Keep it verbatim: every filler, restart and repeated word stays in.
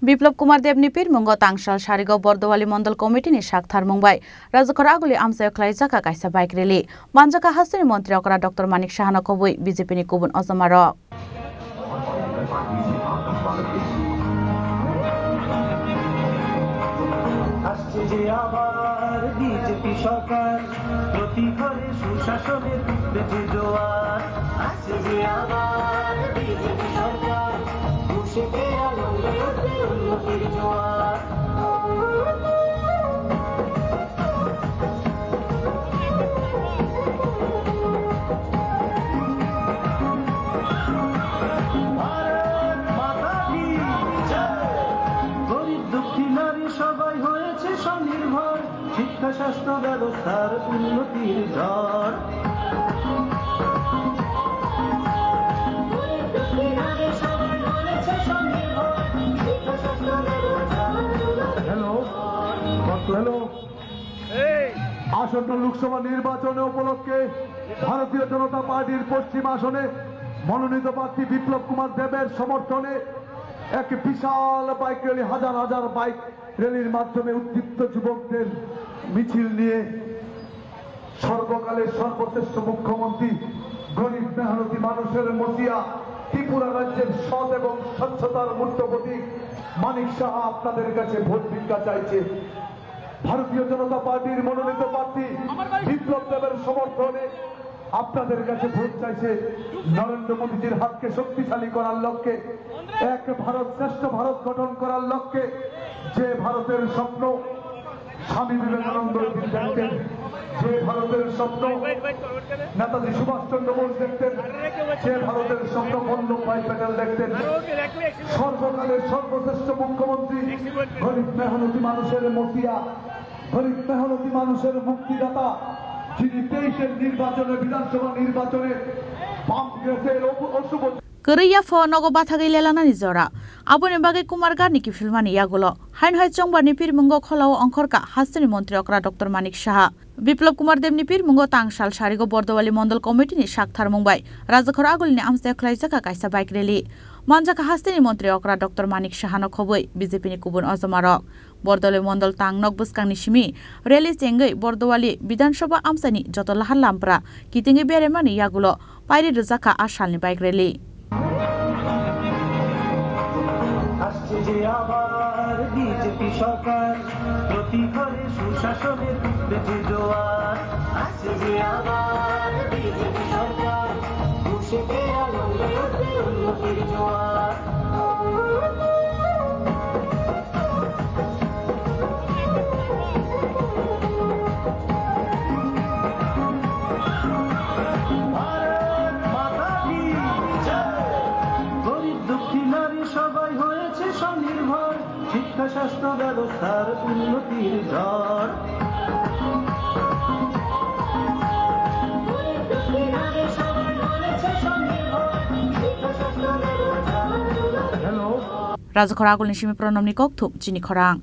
Biplab Kumar Debni pirmungo tangsal sarigo Bordowali Mondol Committee ni saktharmung bai Rajakhor Aguli amchaio khlaijak kaisa bike rally. Manjakha hasteni montri okra Doctor Manik Sahano kubui B J P ni kubun ojomarok. আসছে যে আবার বিজেপি সরকার, প্রতি ঘরে সুশাসনের উঠবে যে জোয়ার। আসছে যে আবার বিজেপি সরকার, খুশিতে আনন্দে উঠবে উন্নতির জোয়ার। ভারত মাতা কি জয়। গরিব দুঃখী নারী সবাই হয়েছে স্বনির্ভর, শিক্ষা স্বাস্থ্য ব্যবস্থার উন্নতির ঝড়। Hello, hello. আসন্ন লোকসভা নির্বাচনে উপলক্ষে ভারতীয় জনতা পার্টির পশ্চিম আসনে মনোনীত প্রার্থী বিপ্লব কুমার দেবের সমর্থনে এক বিশাল বাইক র্যালি, হাজার হাজার বাইক র্যালির মাধ্যমে উদ্দীপ্ত যুবকদের মিছিল নিয়ে সর্বকালের সর্বশ্রেষ্ঠ মুখ্যমন্ত্রী, গরিব মেহনতি মানুষের মতিয়া, ত্রিপুরা রাজ্যের সৎ এবং স্বচ্ছতার মূর্ত প্রতীক মানিক সাহা আপনাদের কাছে ভোট ভিক্ষা চাইছে। ভারতীয় জনতা পার্টির মনোনীত প্রার্থী বিপ্লব দেবের সমর্থনে আপনাদের কাছে ভোট চাইছে। নরেন্দ্র মোদীজির হাতকে শক্তিশালী করার লক্ষ্যে, এক ভারত শ্রেষ্ঠ ভারত গঠন করার লক্ষ্যে, যে ভারতের স্বপ্ন স্বামী বিবেকানন্দ দেখতেন, যে ভারতের স্বপ্ন নেতাজি সুভাষচন্দ্র বোস দেখতেন, যে ভারতের স্বপ্ন বল্লভ ভাই প্যাটেল দেখতেন, সর্বকালের সর্বশ্রেষ্ঠ মুখ্যমন্ত্রী, গরিব মেহনতি মানুষের মতিয়া, গরিব মেহনতি মানুষের মুক্তিদাতা, যিনি তেইশের নির্বাচনে, বিধানসভা নির্বাচনে বাম গ্রেসের অপু-, অশুভ Kwrwi ya pho nogo bathagwi lelanani jora. Aboni bagwi Kumargarni kiphilmani yagulo haino hai chongbarni pirmungo kholao ongkhorkha hasteni montri okra Doctor Manik Saha. Biplab Kumar Debni pirmungo tangsal sarigo Bordowali Mondol Committee ni saktharmung bai Rajakhor Agulini amchaio khlaijakha kaisa bike rally. Manjakha hasteni montri okra Doctor Manik Sahano khobwi B J P ni kubun ojomarok. Bordowali Mondol tang nok bwskangni simi rally chengwi Bordowali Bidhan Sabha amchaini joto lahar lampra kitingwi beraimani yagulo pairi rwjakha a salni bike rally. আসছে যে আবার বিজেপি সরকার, প্রতি ঘরে সুশাসনের উঠবে যে জোয়ার। আসছে যে আবার বিজেপি সরকার, খুশিতে আনন্দে উঠবে উন্নতির জোয়ার। ভারত মাতা কি জয়। গরিব দুঃখী নারী সবাই হয়েছে স্বনির্ভর, শিক্ষা স্বাস্থ্য ব্যবস্থার উন্নতির ঝড়। গরিব দুঃখী নারী সবাই হয়েছে স্বনির্ভর, শিক্ষা স্বাস্থ্য ব্যবস্থার উন্নতির ঝড়। Rajakhor Agulni simi Pranamni kokthum chini khorang.